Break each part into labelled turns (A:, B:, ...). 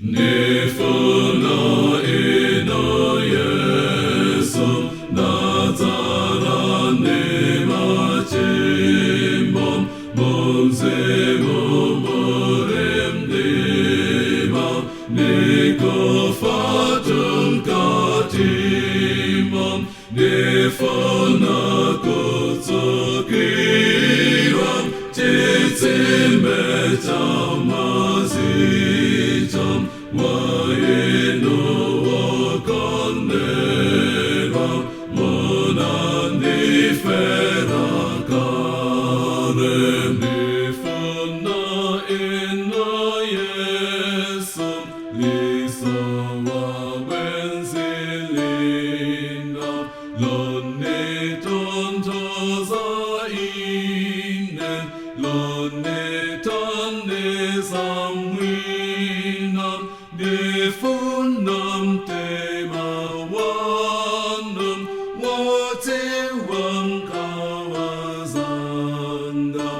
A: Ndifuna inu Yesu, ndadzala ndi machimo, mumzimu muli mdima, ndikufatu mkatimo, ndifuna kutsukidwa chitsime cha madzicho mwa inu wokondedwa munandifera kale. Ndifuna inu Yesu, lisowa bwenzi lina londitonthoza ine, londithandiza mwina. Ndifuna mtima wanu wodziwa nkhawa zanga,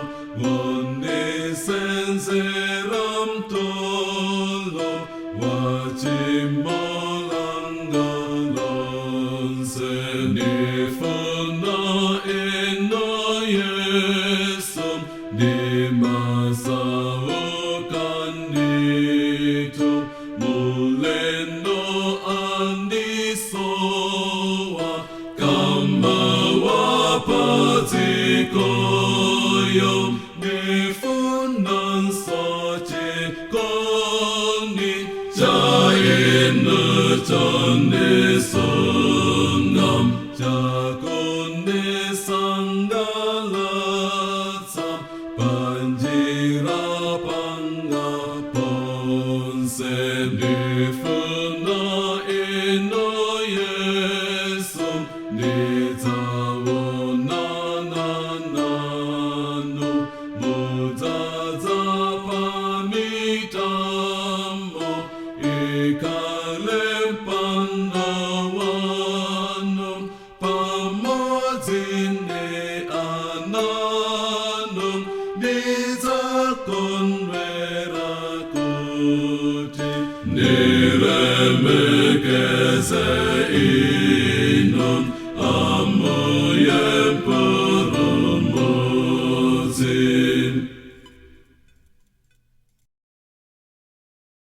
A: wondisenzera mtolo wa tchimo langa lonse. Ndifuna inu Yesu, ndimasauka ndithu, mulendo andisowa, kamba wapadzikoyo. Ndifunanso chikondi cha inu chondisunga, chakundisangalatsa panjira panga ponse. Ndifuna inu Yesu, ndidzaonana nanu, mudzadza pamitambo, ikhale mpando wanu pamodzi ndi ananu. Ndidzakondwera kuti ndilemekeze.